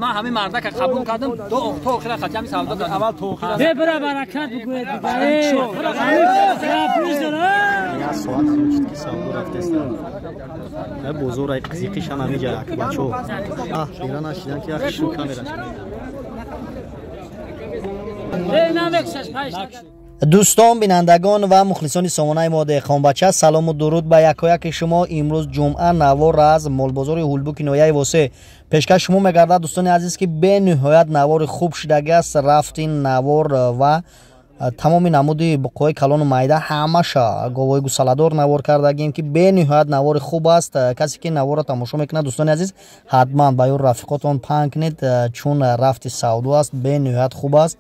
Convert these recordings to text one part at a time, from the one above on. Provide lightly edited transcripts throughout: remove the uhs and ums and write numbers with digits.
Ман ҳамин мардака қабул кардам, то охира хати ҳамин савдо кардам. Аввал то охира. Бебра баракат бигӯед. Як соат зиёд ки савдо рафтест. Бозор ай қизиқишам ҳамиҷа як бачо. Аҳ, бира нашидан ки як шу камераш. Дӯстон, бинандагон ва мухлисони сомонаи мо Деҳқонбача, салому дуруд ба якояки шумо. Имрӯз ҷумъа, навор аз молбозори Ҳулбуки ноҳияи Восе пешкаш шумо мегардад. Дӯстони азиз, ки бениҳоят навори хуб шудагӣ аст. Рафти навор ва тамоми намуди буқҳои калону майда ҳамаша говои гусаладор навор кардагим, ки бениҳоят навори хуб аст. Касе ки наворро тамошо мекунад, дӯстони азиз, ҳатман ба ёр рафиқотон паҳн кунед, чун рафти савдо аст, бениҳоят хуб аст.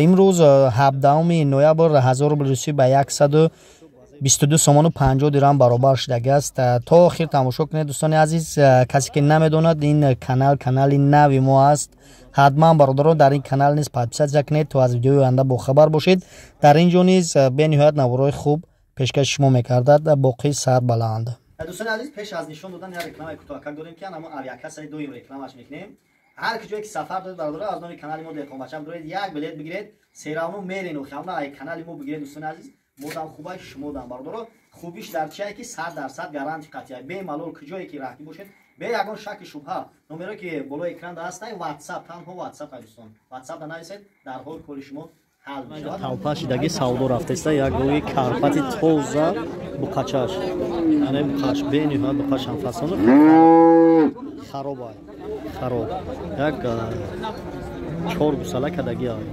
Имрӯз 17 ноябр, 1000 рубли русӣ ба 122 сомону 50 дирам баробар шудагӣ аст. То охир тамошо кунед, дӯстони азиз. Касе ки намедонад, ин канал канали нави мо аст. Ҳатман, бародарон, дар ин канал низ подписаться кунед, то аз видеои оянда бохабар бошед. Дар ин ҷо низ бениҳоят наворҳои хуб пешкаши шумо мекардад. Боқӣ сарбаланд. Дӯстони азиз, пеш аз нишон додан як рекламаи кӯтоҳакак дорем, ки ҳамон авиакассаи доим рекламаш мекунем. Ҳар ки ҷое ки сафар доред, бародаро, аз номи канали мо Деҳқонбача доред, як билет бигиред, серавно мерен охамна ай канали мо бигиред. Дӯстони азиз, модам хубай, шумодам, бародаро. Хубиш дар чие ки 100% гаранти қатъия, бемалол куҷое ки раҳгӣ бошед, бе ягон шаки шубҳа. Номеро ки болои экран ҳастай, WhatsApp, танҳо WhatsApp, ай дӯстон, WhatsApp да нависед, дар ҳол кори шумо ҳал мешавад. Талпа шидаги савдо рафтеста, як гови карпати тоза, буқачаш, ане буқаш бениҳоят буқаш ҳам фасону хароб, ай хароб, як чор гусала кадаги ай.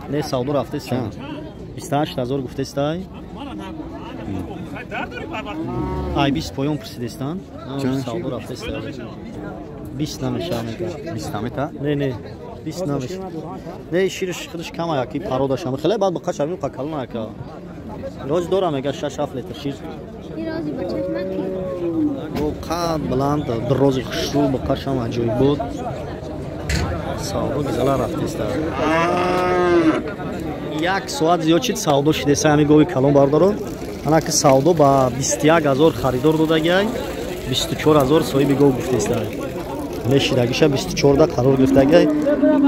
Не, савдо рафтеста, 28 000 гуфтестай, ай 20 поён пурсидестан. Савдо рафтеста, 20 намеша мега. 20 намета? Не, не, 20 намеша. Не, шириш худаш кама, яки пародаш ам хеле баъд буқаш ами буқа калон яка роз дора мега, 6-7 литр шир. Қад баланд, рози хушрӯ, буқашам аҷоиб буд. Савдо гизала рафтеста. Як соат зиёд шид савдо шидеса ҳами гови калон, бародаро. Ана ки савдо ба 21 000 харидор додагиай, 24 000 соҳиби гов гуфтеста. Мешидагиша 24 да қарор гирифтагиай,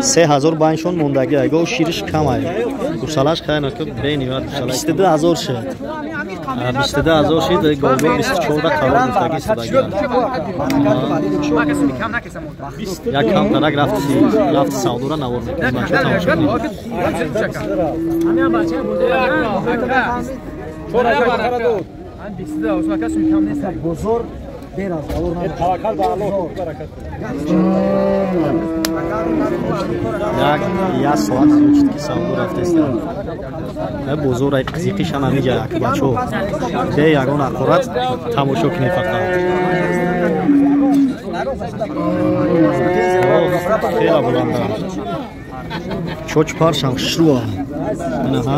3 000 байншон мондагиай. Гов шириш камай, гусалаш хайна ки бениҳоят гусала. 22 000 шид, 22 000 шид гов, 24 да қарор гирифтаги истодагиай. Як камтарак рафти савдора навор мекунем, бачаҳо тамошо кунед. Бозор таваккал ба Аллоҳ, баракат. Як соат зиёд шуд ки савдо рафтеста. Бозор ай қизиқишам ҳамиҷа як бачо, бе ягон ҳақорат тамошо кунед фақат. Хела баланда, чоч паршам хушрӯа. Инаҳа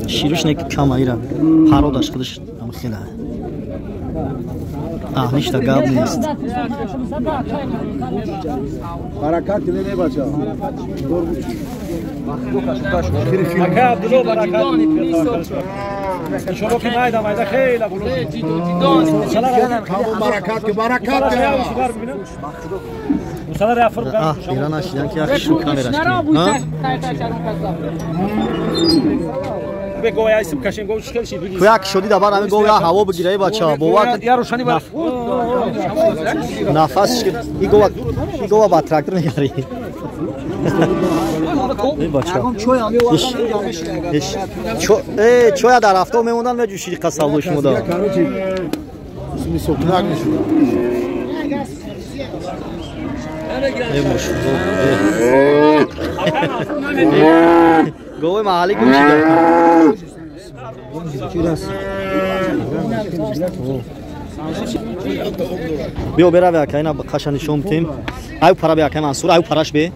шириш не кама, ира пародаш худаш хела аҳлишта гап нест. Баракат не бача. Ака Абдулло, баракат. Иншоалло ки майда майда хеле було. Баракат ки баракат. Аҳ, бира нашидан ки як шу камераш. Як шоди дабар ҳами гов, як ҳаво бигира, бача, бовар нафас и гова ба трактор мегари. Бача, чоя дар рафто мемондан, меҷӯшиди қасавдо шумода. Гови маҳаллӣ гӯшида. Биё берави ака, ина қаша нишон битем. Аю пара бе ака Мансур, аю параш бе.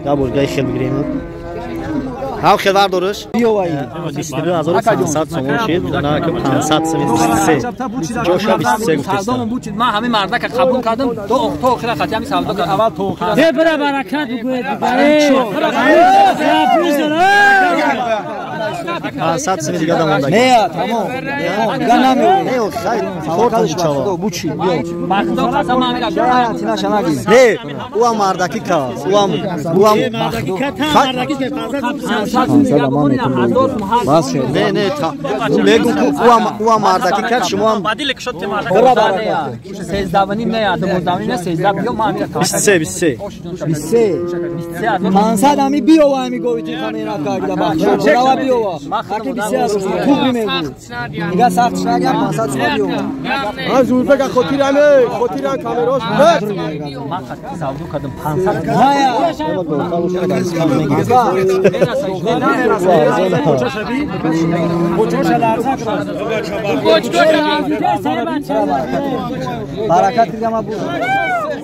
Я бор гай хел бигирем. Ҳав хел вардориш? 22500 сомон шид, на ки 500 сомон 23. Ҷоша 23 гуфтеста. Ман ҳамин мардака қабул кардам, то охира хати ҳамин савдо кардам. Аввал то охира. Бебра баракат бигӯед. 500 сими дига дамонда. Не, тамом. Дига намеояд. Не, хай, хортон чава. Бучи, биё. Не, ӯ ҳам мардакӣ кард. Ӯ ҳам Не, не, мегум ки ӯ ҳам мардакӣ кард, шумо ҳам 13 ним не, 12 ним не, 13 биё, ман амира 23, 23. 23. 500 ами биё ва ами говити камера карда бахша. Рава биё ва. Аки 23 хуб мегӯ. Дига сахт шагам 500 сума биё. Аз узбека хотиране, хотиран камерош. Ман қати савдо кардам 500. Баракат дигама бу.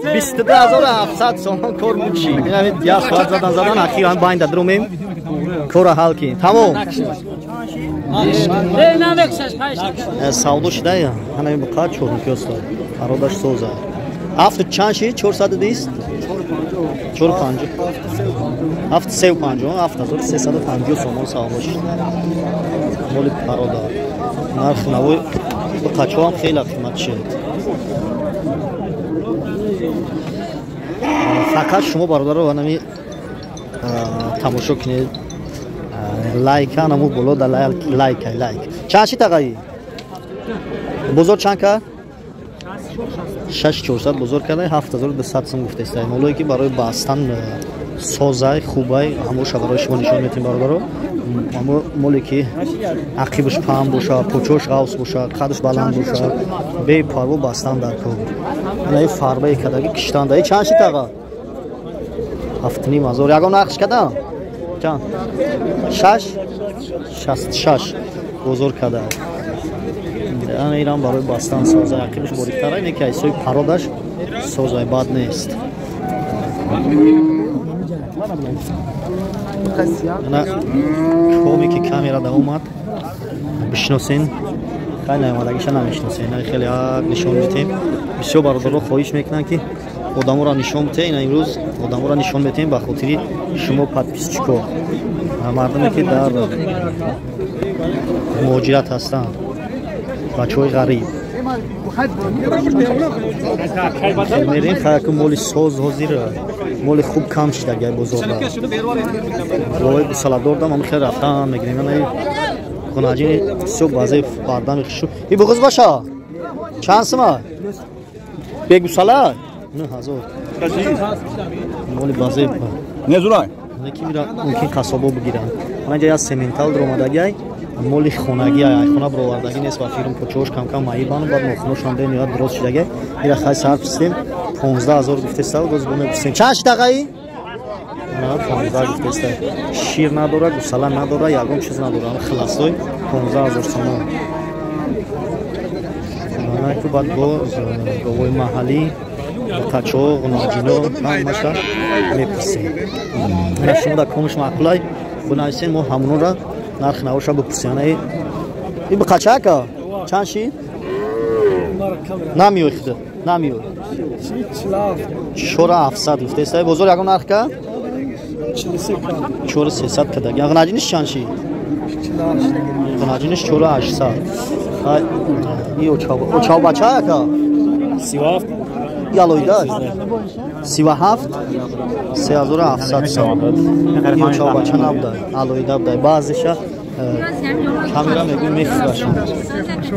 22700 сомон кор мучи. Инами як соат задан ахиран байнда друмем. Кора ҳал кин. Тамом. Савдо шуда ҳанами буқа чорнукиёста. Пародаш соза. Ҳафту чанд ши? 420? 450. 750, 7350 сомон савдо шуд. Моли парода. Нархи навои буқачоам хеле қимат шуд. Фақат шумо бародаро ҳанами тамошо кунед. Лайка наму боло да лайк лайк. Чанд ши тағаи? Бозор чанд кард? 6400 бозор карда, 7200 сом гуфтаиста. Молое ки барои бастан созай, хубай, ҳамоша барои шумо нишон метем бародаро. Ҳамо моле ки ақибаш паҳн боша, почош ғавс боша, қадаш баланд боша, бепарво бастан дар кор. Ина фарбае кадаги киштанда. И чанд ши таға? 7500. Ягон нақш кадам? Чанд? 6 66 бозор када. Ана ирам барои бастан созай, ақибаш бориктара, ине ки айсои пародаш созай бад нест. Ана коме ки камера да омад бишносен, хай наомадагиша намешносен. Ина хеле як нишон метем. Бисёр бародаро хоҳиш мекунанд ки одаморо нишон битем. Ина имрӯз одаморо нишон метем ба хотири шумо подписчико, мардуме ки дар муҳоҷират ҳастанд, бачаҳои ғариб. Мерем хаяку моли соз ҳозир моли хуб кам шида гай бозорда. Лои гусаладор дам ам хел рафтан мегирем. Ана хонаҷини бисёр баъзе бардами хушу. И буғуз баша. Чанд сима? Бегусала? 9000. Моли баъзе. Не зурай. Ки мира мумкин қассобо бигиранд. Ман инҷа як сементал даромадагай. Моли хонагӣ, айхона баровардагӣ нест ва фирм почош кам-кам маибану баъд нохуношам бениҳоят дуроз шидагай. Ира хай сар пурсидем 15000 гуфтеста, боз бо мепурсем. Чанд шид ағаи? 15 гуфтеста. Шир надора, гусала надора, ягон чиз надора. Хиласой 15000 сомон. Анаку баъд бо говои маҳаллӣ, тачо, ғунаҷино ҳамаша мепурсем. Ина шумо дар комиш маъқулай бинависен, мо ҳамонро нархи навоша бипурсем. И биқача ака? Чанд ши? Намеёй худо, намеёй. 4700 гуфтеста. Бозор ягон нарх ка? 4300 када. Ғунаҷиниш чанд ши? Ғунаҷиниш 4800. И очавбача ака? 37. Ялоида? 37 3700 сом. И очавбача набуда, алоида буда. Баъзеша камера мегӯй мехӯрашон.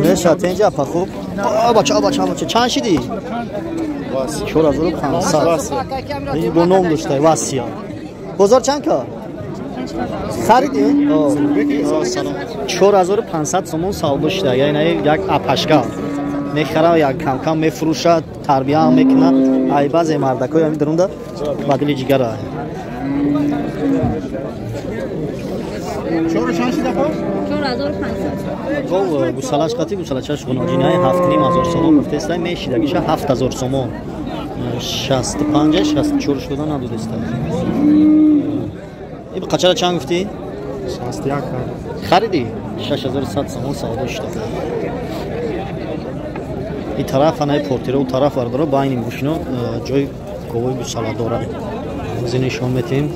Неша тенҷа апа хуб? Бача, бача, бача. Чанд шиди? 4500. Ин бо ном доштай Васия. Бозор чанд ка? Хариди? 4500 сомон савдо шуда. Яъне як апашка мехара, як кам-кам мефурӯшад, тарбия ҳам мекунад. Ай баъзе мардакҳои ҳамин дарунда ба дили ҷигара. 4500. Гов гусалаш қати гусалачаш ғуноҷинаи 7500 сомон гуфтеста, мешидагиша 7000 сомон. 65 64 шуда надодеста. И қачара чанд гуфтӣ? 61. Хариди? 6100 сомон савдо шуда. И тараф анаи портира, у тараф вардора байни мошино ҷои говои гусаладора. Ози нишон метем.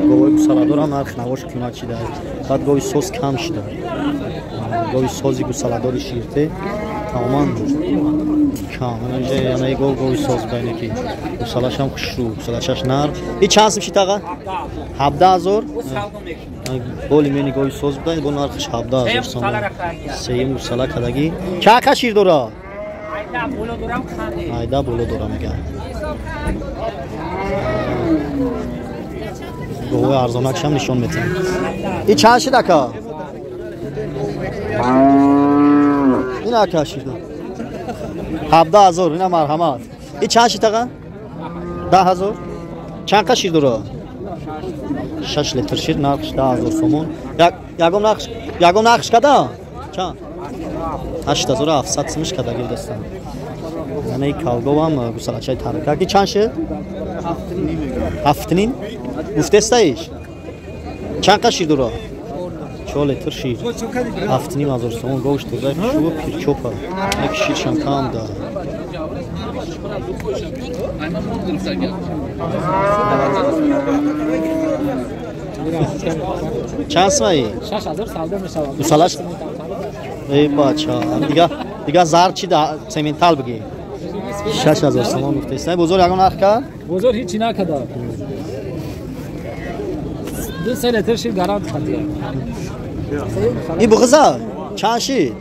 Говои Гусаладорам нарх навош қимат шида. Баъд гови соз кам шида. Гови сози гусаладори ширте тамоман кам. Яна гов гови соз байне ки гусалашам хушрӯ, гусалашаш нар. И чанд сум шид аға? 17,000. Боли мени гови соз будай, бо нархш 17,000 сомон. Сеюм гусала кадаги. Чақа шир дора? Айда боло дора меган. Говои арзонакшам нишон метиҳам. И чанд шид ака? Ин ака шид. 17,000. Ина марҳамат. И чанд шид аға? 10,000. Чанд қа шир дора? 6 литр шир, нархш 10,000 сомон. Ягон нархш када? Чанд? 8700 сумиш када гирдастан. Яъне калговам гусалачаи тарака. Ки чанд шид? 7,5. Гуфтестаиш? Чанд қа шир дора? 4 литр шир. 7,500 сомон. Говш тозаи хушрӯ пирчопа. Як ширшам кам да. Чанд сумаи? 6,000 савдо мешавад. Гусалаш? Эй бача, дига зар чи да сементал бигӣ. 6,000 сомон гуфтест. Бозор ягон нарх кард? Бозор ҳеҷ накарда. 2-3 литр шир гарант хатия. Ин буғиза чанд шид?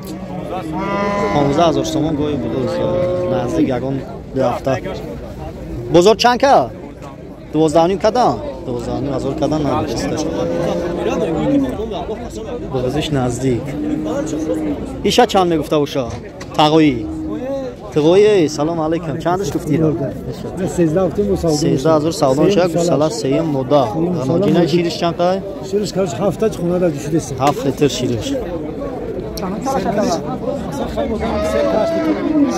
15,000 сомон гои буғиз. Наздик ягон 2 ҳафта. Бозор чанд кард? 12,5 кадан? 12,500 кадан надоштааст. Буғизиш наздик. Иша чанд мегуфта боша? Тағоӣ. Тағоӣ, салом алейкум. Чандаш гуфтӣ? 13,000 савдо мешавад. Гусала сеюм мода. Ноҷинаи шириш чанд қай? Шириш карш 7 хона да душидест. 7 литр шириш.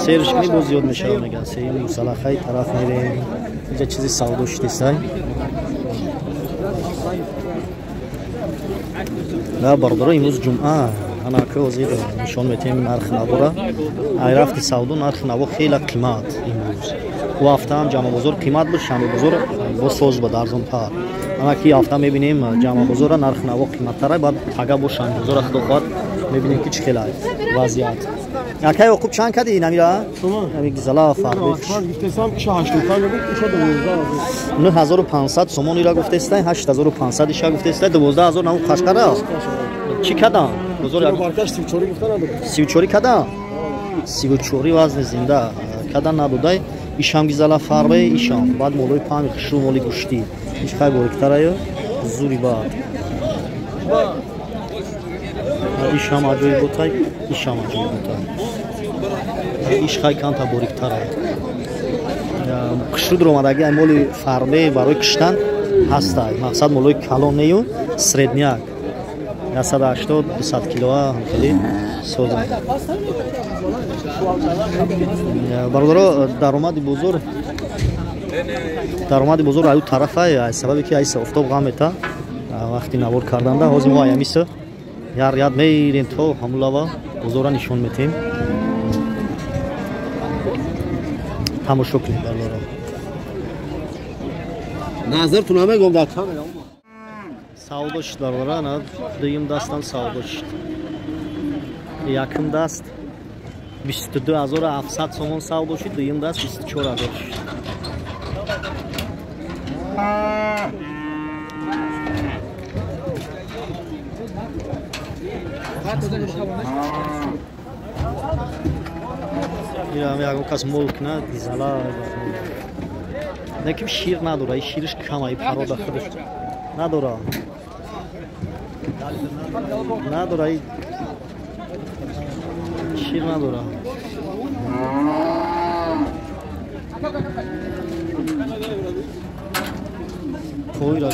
Серш кунӣ боз зиёд мешавад мегӯянд. Сеюм гусала хай тараф мерем. Инҷа чизи савдо шудистай. Да бародаро, имрӯз ҷумъа. Ана ки ҳозир нишон метиҳем нархи навора. Ай рафти савдо нархи наво хеле қимат имрӯз. Ӯ ҳафтаам ҷамъабозор қимат буд, шанбебозор бо соз буд арзонтар. Ана ки ҳафта мебинем ҷамъабозора нархи наво қиматтара, баъд пага бо шанбебозора худо хоҳад мебинем ки чӣ хел вазъият. Акай Ёқуб чанд кади намира? Ами гизала фарбе. Гуфтесам ки 85 буд, иша 12,000. 9500 сомон ира гуфтестай, 8500 иша гуфтестай, 12,000 наву қашқара. Чӣ кадам? Бозор як баркаш 34 гуфта надод. 34 кадам? 34 вазни зинда кадан надодай. Ишам гизала фарбе, ишам. Баъд молои пами хушрӯ, моли гӯштӣ. Иш хай бориктараю, зури баъд. Ишам аҷоиботай, ишам аҷоиботай. Иш хай камта бориктарай. Хушрӯ дуромадаги ай моли фарбе барои киштан ҳастай. Мақсад молои калон нею, средняк. 180-200 килоа хеле соза. Бародаро, даромади бозор аю тарафай, ай сабаби ки ай офтоб ғам мета вақти навор карданда. Ҳозир мо аямиса яр яд меирем то ҳамулава бозора нишон метем. Тамошо кунед бародаро. Назартун намегом дар камера. Савдо шуд бародаро, ана дуюм дастам савдо шуд. Якум даст 22,700 сомон савдо шуд, дуюм даст 24,000 шуд. Ира ягон кас мол кунад, гизала. Неким шир надора, шириш кам, ай парода худаш надора. Надора, шир надора. Қой ра.